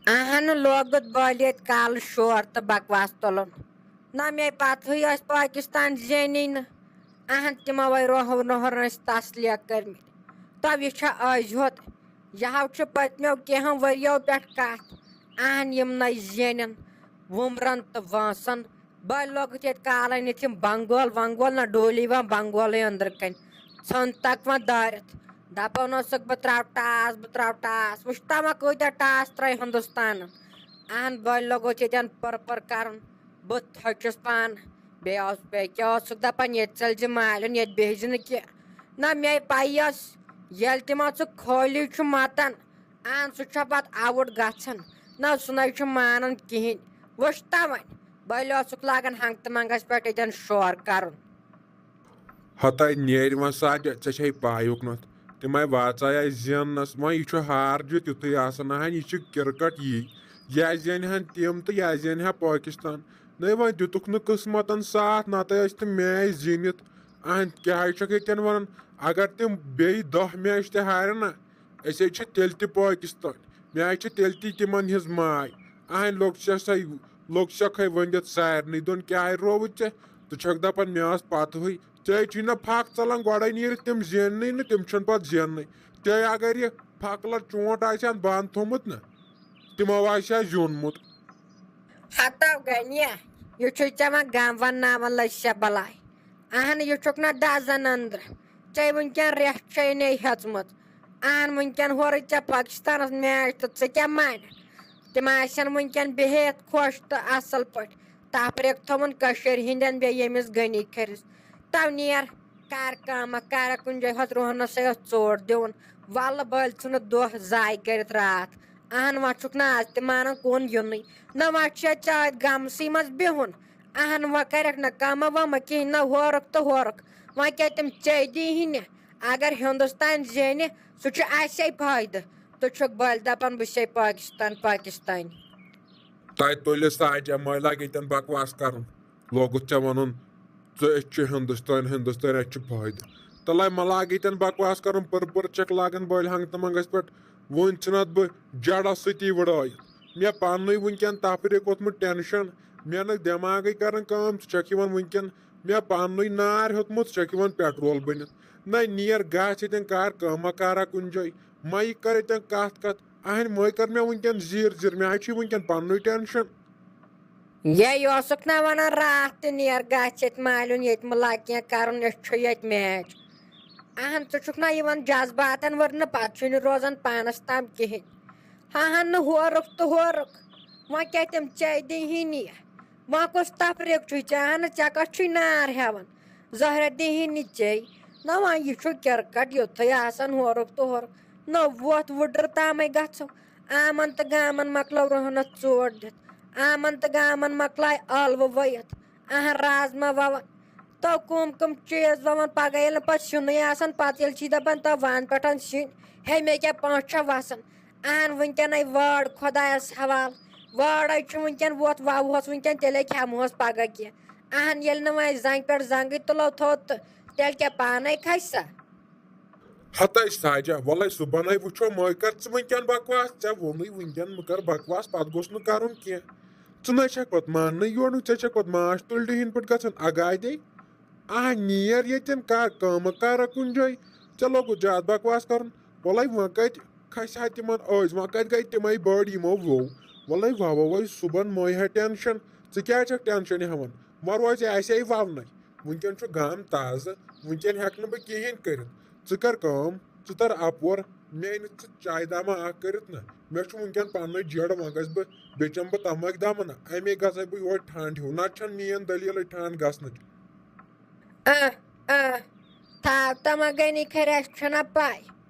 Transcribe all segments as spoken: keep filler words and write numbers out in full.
اہن لوگُت بٲلِتھ کالہٕ شور تہٕ بکواس تُلُن۔ نہ مے پتہٕے ٲسۍ پٲکِستان زینی نہٕ۔ اہن تِمو وَے روہو نوہرن ٲسۍ تسلیہ کٔرمٕتۍ۔ تو یہِ چھا أزۍ ہوت؟ یہِ ہاو چھُ پٔتمیو کینٛہو ؤرِیو پٮ۪ٹھ کتھ۔ اہن یِم نَے زینن وُمرن تہٕ وٲنٛسن۔ بٔلۍ لوگُتھ ییٚتہِ کالے نِتھ یِم بنگول ونگول، نہ ڈولی یِوان بنگولٕے أنٛدرٕ کنۍ۔ ژھٔن تکھ وۄنۍ دٲرِتھ۔ دپان اوسُکھ، بہٕ ترٛاوٕ ٹاس، بہٕ ترٛاوٕ ٹاس۔ وٕچھ تما کۭتیٛاہ ٹاس ترٛٲے ہندوستانن۔ اہن بٔلۍ لوگُتھ ییٚتٮ۪ن پٔر پٔر کرُن۔ بہٕ تھٔچِس پانہٕ۔ بیٚیہِ اوس، بیٚیہِ کیٛاہ اوسُکھ دپان، ییٚتہِ ژٔلۍ زِ مالیُن، ییٚتہِ بیٚہہِ زِ نہٕ کینٛہہ۔ نہ مے پَیی ٲس، ییٚلہِ تِمو سُہ کھولی چھُ متان، اہن سُہ چھُ پتہٕ آوُٹ گژھان۔ نہ سُہ نَے چھُ مانان کِہینۍ۔ وٕچھ تا وۄنۍ، بٔلۍ اوسُکھ لاگان ہنٛگہٕ تہٕ منٛگس پٮ۪ٹھ ییٚتٮ۪ن شور کرُن۔ ہتاے نیرِ وۄنۍ ساجہ، ژےٚ چھے پَے یُکنتھ تِمے واژایے زیننس۔ وۄنۍ یہِ چھُ ہار جیٖت یُتھُے آسان۔ اہن یہِ چھُ کرکٹ یی، یا زینہِ ہن تِم تہٕ یا زینہِ ہا پٲکِستان۔ نَے وۄنۍ دیُتُکھ نہٕ قٕسمتن ساتھ، نتہٕ ٲسۍ تِم میچ زیٖنِتھ۔ اہن کیٛاہ چھُکھ ییٚتٮ۪ن ونان؟ اگر تِم بیٚیہِ دَہ میچ تہِ ہارن نا، أسۍ ہے چھِ تیٚلہِ تہِ پٲکِستان۔ مےٚ ہے چھِ تیٚلہِ تہِ تِمن ہِنٛز ماے۔ اہنٛدۍ لوٚگ چھےٚ سۄے، لوٚگ چھَکھَے ؤنِتھ سارنٕے دۄن، کیٛاہ ہے رووُتھ ژےٚ؟ ژٕ چھَکھ دَپان مےٚ ٲس پَتہٕے۔ ژےٚ چھُے نہ پھَکھ ژَلان گۄڈَے نیٖرِتھ تِم زیننٕے نہٕ، تِم چھِنہٕ پَتہٕ زیننٕے۔ ژےٚ اگر یہِ پھَکہٕ لَٹ چونٛٹھ آسہِ ہَن بَنٛد تھوٚمُت نہ، تِمو آسہِ ہا زیوٗنمُت۔ ہتو گنیا، یہِ چھُے ژےٚ وۄنۍ غم ونناوان لٔج سا بلاے۔ اہن، یہِ چھُکھ نہ دزان أنٛدرٕ۔ ژےٚ وٕنکٮ۪ن رٮ۪تھ چھے نے ہیژمٕژ۔ اہن، وٕنکٮ۪ن ہورٕے ژےٚ پاکستانس میچ تہٕ ژٕ کیٛاہ مانکھ؟ تِم آسن وٕنکٮ۪ن بِہِتھ خۄش تہٕ اصل پٲٹھۍ تفریٖق تھوٚومُت کٔشیٖرِ ہٕنٛدٮ۪ن بیٚیہِ ییٚمِس غنی کھٔرِس۔ تو نیر، کر کٲمہ، کرکھ کُنہِ جایہِ، ہۄتھ روہنس سۭتۍ اوس ژوٹ دیُن۔ ولہٕ بٔلۍ ژھٕنُتھ دۄہ ضایع کٔرِتھ راتھ۔ اہن، وۄنۍ چھُکھ نہٕ آز تہِ مانان کُن یُنٕے۔ نہ وۄنۍ چھےٚ ژےٚ أتھۍ غمسٕے منٛز بِہُن۔ اہن، وۄنۍ کرکھ نہ کٲمہ وٲمہ کِہیٖنۍ، نہ ہورُکھ تہٕ ہورُکھ۔ وۄنۍ کیٛاہ تِم ژےٚ دی ہی نہٕ؟ اگر ہندوستان زینہِ، سُہ چھُ اسے فٲیدٕ۔ ژٕ چھُکھ بٔلۍ دپان بہٕ چھسے پاکستان، پاکستانی۔ تۄہہِ تُلہِ ساجہ مٲلۍ لاگہِ ییٚتٮ۪ن بکواس کرُن۔ لوگُتھ ژےٚ ونُن، ژٕ، أسۍ چھِ ہندوستان، ہندوستان، اَسہِ چھُ فٲیدٕ۔ تہٕ لے مہ لاگ ییٚتٮ۪ن بکواس کرُن، پٔر پٔر چھکھ لاگان بٔلۍ ہنٛگہٕ تہٕ منٛگس پٮ۪ٹھ۔ وۄنۍ ژھٕنتھ بہٕ جڑس سۭتی وٕڑٲیِتھ۔ مےٚ پننُے وٕنکٮ۪ن تفریٖق ووٚتھمُت ٹینشن، مےٚ نہٕ دٮ۪ماغٕے کران کٲم، ژٕ چھکھ یِوان وٕنکٮ۪ن مےٚ پننُے نار ہیوٚتمُت، ژٕ چھکھ یِوان پیٹرول بٔنِتھ۔ نہ نیر گژھ ییٚتٮ۪ن کر کٲمہ کارا کُنہِ جایہِ، مہ یہِ کر ییٚتٮ۪ن کتھ کتھ۔ اہنہِ مٲے کٔر مےٚ وٕنکٮ۪ن زیٖر زیٖر، مےٚ حظ چھُے وٕنکٮ۪ن پننُے ٹینشن۔ یے اوسُکھ نہ ونان راتھ تہِ نیر گژھ ییٚتہِ مالیُن، ییٚتہِ مہ لاگ کینٛہہ کرُن، أسۍ چھُ ییٚتہِ میچ۔ اہن، ژٕ چھُکھ نہ یِوان جذباتن ورنہٕ، پتہٕ چھُے نہٕ روزان پانس تام کِہینۍ۔ ہا ہن نہٕ ہورُکھ تہٕ ہورُکھ، وۄنۍ کیٛاہ تِم ژےٚ دِہی نہٕ یہِ؟ وۄنۍ کُس تفریٖق چھُے ژےٚ؟ اہن، ژےٚ کتھ چھُے نار ہٮ۪وان؟ زہرہ دِہی نہٕ ژےٚ۔ نہ وۄنۍ یہِ چھُ کرکٹ، یُتھُے آسان ہورُکھ تہٕ ہورُکھ۔ نہ وۄتھ وُڈٕر تامَے گژھو۔ آمَن تہٕ گامَن مۄکلٲو رُہنَس ژوٹ دِتھ۔ آمَن تہٕ گامَن مۄکلایہِ ٲلوٕ ؤوِتھ۔ اہن رازما وَوان۔ تو کٕم کٕم چیٖز وَوان پَگاہ ییٚلہِ نہٕ پَتہٕ سیُنٕے آسان، پَتہٕ ییٚلہِ چھِ دَپان تو وانہٕ پٮ۪ٹھ سیُن۔ ہے مےٚ کیٛاہ پانٛژھ چھا وَسان؟ اہن وٕنکٮ۪نَے وٲر خۄدایَس حوال۔ وٲرَے چھُ وٕنکٮ۪ن ووت وَوہوس وٕنکٮ۪ن، تیٚلے کھٮ۪مہوس پَگاہ کینٛہہ۔ اہن ییٚلہِ نہٕ وۄنۍ زنٛگہِ پٮ۪ٹھ زنٛگٕے تُلو تھوٚد تہٕ تیٚلہِ کیٛاہ پانَے کھسہِ سا؟ ہتاے ساجہ، وَلَے صُبحَنَے وٕچھو، مَے کَر ژٕ وٕنکٮ۪ن بکواس، ژےٚ ووٚنُے وٕنکٮ۪ن مہٕ کَر بکواس، پَتہٕ گوٚژھ نہٕ کَرُن کینٛہہ۔ ژٕ نَے چھَکھ پَتہٕ ماننٕے یورٕ، ژےٚ چھَکھ پَتہٕ ماچھ تُلرِ ہِنٛدۍ پٲٹھۍ گژھان اَگادے۔ آ، نیر ییٚتٮ۪ن، کَر کٲمہ کَرا کُنہِ جایہِ، ژےٚ لوگُتھ زیادٕ بکواس کَرُن۔ وَلَے وۄنۍ کَتہِ کھسہِ ہا تِمَن ٲسۍ، وۄنۍ کَتہِ گٔے تِمَے بٔڑۍ یِمو ووٚو۔ وَلَے وَوَو أسۍ صُبحَن، مَے ہا ٹٮ۪نشَن، ژٕ کیٛازِ چھَکھ ٹٮ۪نشَن ہٮ۪وان؟ وۄنۍ روزِ اَسہِ ہے وَونَے۔ وٕنکٮ۪ن چھُ گام تازٕ، وٕنکٮ۪ن ہٮ۪کہٕ نہٕ بہٕ کِہیٖنۍ کٔرِتھ۔ ژٕ کر کٲم، ژٕ تر اپور، مےٚ أنِتھ ژٕ چایہِ دامہ اکھ کٔرِتھ نہ۔ مےٚ چھُ وٕنکٮ۪ن پننُے جیڑٕ، وۄنۍ گژھٕ بہٕ بیٚیہِ چٮ۪مہٕ بہٕ تمٲکۍ دامہ نہ، امے گژھے بہٕ یورٕ ٹھنڈ ہیوٗ، نتہٕ چھنہٕ میٲنۍ دٔلیٖلٕے ٹھنڈ گژھنٕچ۔ اہ، اہ، تھاو تمہ گٔنی کھرِ، اسہِ چھنہ پاے۔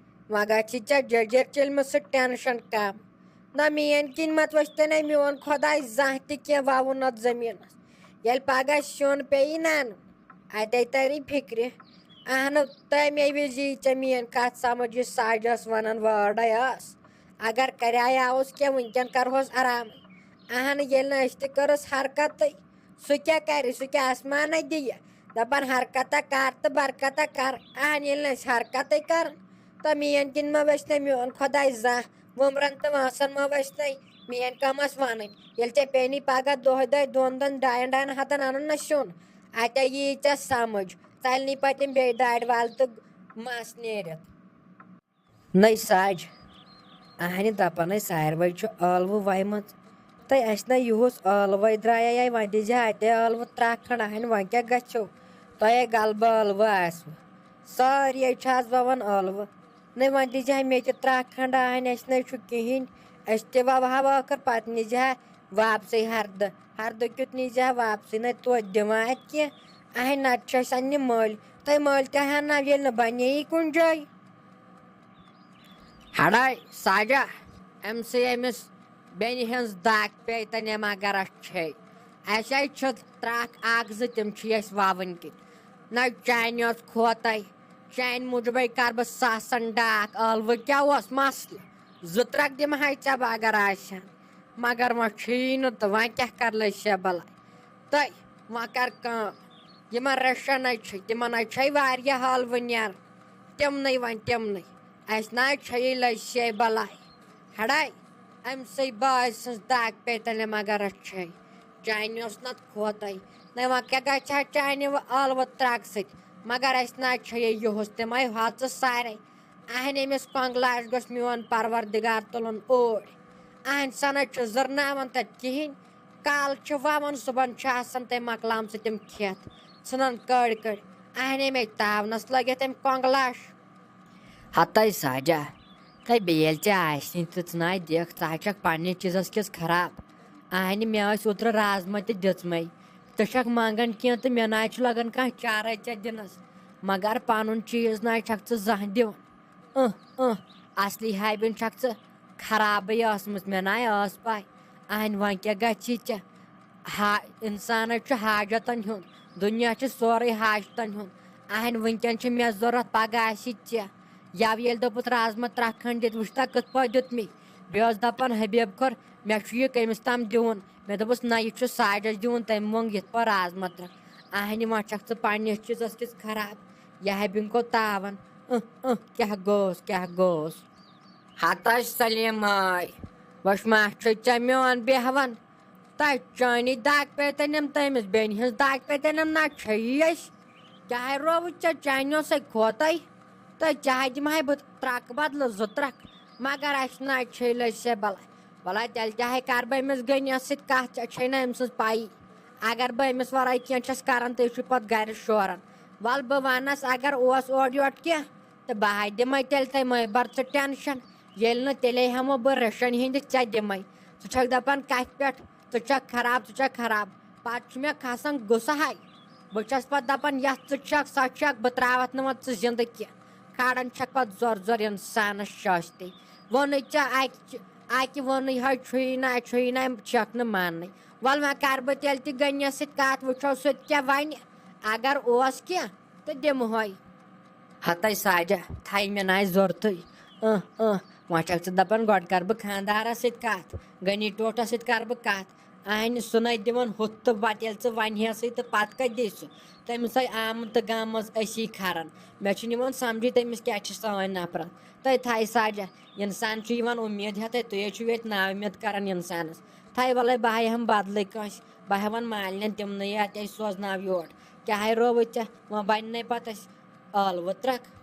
وۄنۍ گژھی ژےٚ جٔجر چلمہٕ سۭتۍ ٹینشن کم۔ نہ میٲنۍ کِنۍ مت وٕچھتن میون خۄداے زانٛہہ تہِ کینٛہہ ووُن اتھ زٔمیٖنس۔ ییٚلہِ پگاہ سیُن پیٚیہِ نہ انُن، اتے تری فکرِ۔ اہنو، تمے وِزِ یی ژےٚ میٲنۍ کتھ سمجھ، یُس ساجس ونان وٲرڈے ٲس۔ اگر کریایاوس کینٛہہ، وٕنکٮ۪ن کرہوس آرامٕے۔ اہن، ییٚلہِ نہٕ أسۍ تہِ کٔرٕس حرکتٕے، سُہ کیٛاہ کرِ؟ سُہ کیٛاہ آسمانے دِیہِ؟ دپان حرکتہ کر تہٕ برکتہ کر۔ اہن، ییٚلہِ نہٕ أسۍ حرکتٕے کرن، تہٕ میٲنۍ کِنۍ ما وٕچھِ نہ میون خۄداے زانٛہہ؟ وُمرن تہٕ وٲنٛسن ما وٕچھِ نہ؟ میٲنۍ کٲم ٲس وَنٕنۍ، ییٚلہِ ژےٚ پیٚنی پَگاہ دۄہے دۄہے دۄن دۄن ڈاین ڈاین ہَتَن اَنُن نہ سیُن، اَتہِ یی ژےٚ سَمٕجھ۔ ژَلہِ نہٕ پَتہٕ تِم بیٚیہِ دارِ وَل تہٕ مَس نیٖرِتھ۔ نٔے سَج۔ اَہنہِ دَپان ٲسۍ ساروٕے چھُ ٲلوٕ وَیمٕژ، تہٕ اَسہِ نہ یُہُس ٲلوَے درٛایے۔ وۄنۍ دیٖزِ ہا اَتے ٲلوٕ ترٛکھ کھنٛڈ۔ اَہنہِ وۄنۍ کیٛاہ گژھیو؟ تۄہے غلبہٕ ٲلوٕ آسوٕ۔ سٲری چھِ آز وَوان ٲلوٕ۔ نٔے وۄنۍ دیٖزِ ہا مےٚ تہِ ترٛکھ کھنٛڈ۔ اَہنہِ اَسہِ نَے چھُ کِہیٖنۍ۔ أسۍ تہِ وَوہو ٲخٕر، پَتہٕ نیٖزِ ہا واپسٕے ہَردٕ۔ ہَردٕ کیُتھ نیٖزِ ہا واپسٕے، نَے توتہِ دِوان اَتہِ کینٛہہ۔ اَہنہِ نَتہٕ چھُ اَسہِ اَننہِ مٔلۍ۔ تۄہہِ مٔلۍ تہِ ہَن نہ ییٚلہِ نہٕ بَنے کُنہِ جایہِ۔ ہڑے ساجا، أمۍ سٕے أمِس بیٚنہِ ہٕنٛز دَگ پیٚیہِ تہٕ نٮ۪ما گرس چھے۔ اَسہِ ہے چھِ ترٛکھ اکھ زٕ، تِم چھِ اَسہِ وَوٕنۍ کِنۍ۔ نہ چانہِ یۄس کھوتَے، چانہِ موٗجوٗبَے کَرٕ بہٕ ساسَن ڈاکھ۔ ٲلوٕ کیٛاہ اوس مسلہٕ؟ زٕ ترٛکھ دِمہٕ ہاے ژےٚ بہٕ اگر آسہِ ہن، مگر وۄنۍ چھُیی نہٕ تہٕ وۄنۍ کیٛاہ کَرٕ لٔج سے بَلاے؟ تہٕ وۄنۍ کَر کٲم، یِمَن رَشَن ہے چھِ، تِمَن ہے چھے واریاہ ٲلوٕ نیران، تِمنٕے وۄنۍ تِمنٕے۔ اَسہِ نہ حظ چھے یہِ لٔج سے بَلاے۔ ہَڑاے، أمۍ سٕے بٲے سٕنٛز دَگ پیٚیہِ تیٚلہِ مگر اَسہِ چھے۔ چانہِ اوس نَتہٕ کھوتَے۔ نَے وۄنۍ کیٛاہ گژھِ ہا چانہِ وۄنۍ ٲلوٕ ترٛکھ سۭتۍ؟ مگر اَسہِ نہ حظ چھے یہِ یُہُس تِمَے ہۄژٕ سارے۔ اہنہِ أمِس کۄنٛگلاش گوٚژھ میون پروردگار تُلُن اوٗرۍ۔ اہنہِ سَنَد چھُ زٕرناوان تَتہِ کِہیٖنۍ۔ کالہٕ چھِ وَوان، صُبحن چھِ آسان تٔمۍ مۄکلامژٕ تِم کھٮ۪تھ، ژھٕنان کٔڑۍ کٔڑۍ۔ اہنہِ مے تاونَس لٲگِتھ أمۍ کۄنٛگلاش۔ ہَتَے ساجا، تَے بیٚیہِ ییٚلہِ ژےٚ آسہِ نہٕ تہٕ ژٕ نَے دِکھ، ژٕ ہا چھَکھ پنٛنِس چیٖزَس کِژھ خراب۔ اہنہِ مےٚ ٲسۍ اوترٕ رازما تہِ دِژمَے۔ ژٕ چھَکھ منٛگان کینٛہہ تہٕ مےٚ نَے چھُ لَگان کانٛہہ چارَے ژےٚ دِنَس۔ مگر پَنُن چیٖز نَے چھَکھ ژٕ زانٛہہ دِوان۔ اۭں، اۭں، اصلی حابیُن چھَکھ ژٕ خرابٕے ٲسمٕژ، مےٚ نَے ٲس پَے۔ اَہَنہِ وۄنۍ کیٛاہ گژھِ ژےٚ؟ ہا، اِنسانَس چھُ حاجتَن ہُنٛد، دُنیا چھُ سورُے حاجتَن ہُنٛد۔ اَہَنہِ وٕنۍکٮ۪ن چھِ مےٚ ضوٚرَتھ، پَگاہ آسی ژےٚ۔ یَوٕ ییٚلہِ دوٚپُتھ رازما ترٛکھ کھنٛڈ دِتھ، وٕچھ تا کِتھ پٲٹھۍ دیُت مے۔ بیٚیہِ اوس دَپان حبیب خور، مےٚ چھُ یہِ کٔمِس تام دیُن۔ مےٚ دوٚپُس، نہ، یہِ چھُ ساجَس دیُن، تٔمۍ مۄنگ یِتھ پٲٹھۍ رازما ترٛکھ۔ اَہَنہِ وۄنۍ چھَکھ ژٕ پنٛنِس چیٖزَس کِژھ خراب۔ یہِ حبیٖبن کوٚر تاوَن۔ اۭں، اۭں، کیٛاہ گوٚوس، کیٛاہ گوٚوس؟ ہتش سلیمے، وٕچھ ما چھُے ژےٚ میون بیہوان؟ تۄہہِ چٲنی دگ پیتن یِم تٔمِس بیٚنہِ ہٕنٛز دگ پیتن یِم نہ چھیی أسۍ۔ چاہے رووُے ژےٚ چانیو سۭتۍ کھوتَے، تہٕ چاہے دِمہٕ ہاے بہٕ ترٛکھ بدلہٕ زٕ ترٛکھ، مگر اَسہِ نہ چھے لٔج سے بلاے۔ وَلہٕ تیٚلہِ تہِ ہاے کَرٕ بہٕ أمِس غنیَس سۭتۍ کَتھ، ژےٚ چھے نہ أمۍ سٕنٛز پَیی۔ اگر بہٕ أمِس وَرٲے کینٛہہ چھَس کَران، تہٕ یہِ چھُ پَتہٕ گَرِ شوران۔ وَلہٕ بہٕ وَنَس، اگر اوس اورٕ یورٕ کینٛہہ، تہٕ بہٕ ہاے دِمَے تیٚلہِ تۄہہِ مٔہۍ بَر ژٕ ٹٮ۪نشَن۔ ییٚلہِ نہٕ، تیٚلے ہٮ۪مو بہٕ رٔشَن ہِنٛدِ ژےٚ دِمَے۔ ژٕ چھَکھ دَپان کَتھِ پٮ۪ٹھ، ژٕ چھَکھ خراب، ژٕ چھَکھ خراب۔ پَتہٕ چھُ مےٚ کھَسان غُصہٕ ہاے۔ بہٕ چھَس پَتہٕ دَپان، یَتھ ژٕ چھَکھ، سۄ چھَکھ، بہٕ ترٛاوَتھ نہٕ وۄنۍ ژٕ زِندٕ کینٛہہ۔ کھالان چھَکھ پَتہٕ زۄر زۄر اِنسانَس شٲستی۔ ووٚنُے ژےٚ اَکہِ، اَکہِ ووٚنُے ہاے چھُیی نہٕ، اَتہِ چھُیی نہٕ، أمۍ چھَکھ نہٕ ماننٕے۔ وَلہٕ وۄنۍ کَرٕ بہٕ تیٚلہِ تہِ غنیَس سۭتۍ کَتھ، وٕچھو سُہ تہِ کیٛاہ وَنہِ۔ اگر اوس کینٛہہ، تہٕ دِمہوے۔ ہتے ساجہ، تھایہِ مےٚ ناے ضوٚرتھٕے۔ اۭں، اۭں، وۄنۍ چھکھ ژٕ دپان گۄڈٕ کرٕ بہٕ خانٛدارس سۭتۍ کتھ، غنی ٹوٹھس سۭتۍ کرٕ بہٕ کتھ۔ اہنہِ سُہ نے دِوان ہُتھ تہٕ پتہٕ ییٚلہِ ژٕ ونہٕ ہسٕے تہٕ پتہٕ کتہِ دِی سُہ؟ تٔمِس ہے آمُت تہٕ گامہٕ منٛز أسی کھران۔ مےٚ چھُنہٕ یِوان سمجھے تٔمِس کیٛاہ چھِ سٲنۍ نفرت۔ تہٕ تھایہِ ساجہ، انسان چھُ یِوان اُمید ہٮ۪تھے، تُہۍ حظ چھِو ییٚتہِ نااُمید کران انسانس۔ تھایہِ ولے بہٕ ہاے ہم بدلٕے کٲنٛسہِ، بہٕ ہٮ۪وان مالِنٮ۪ن تِمنٕے اَتہِ اَسہِ سوزناو یور۔ کیٛاہ ہے رووُے ژےٚ؟ وۄنۍ بَنہِ نے پَتہٕ اَسہِ ٲلوٕ ترٛکھ۔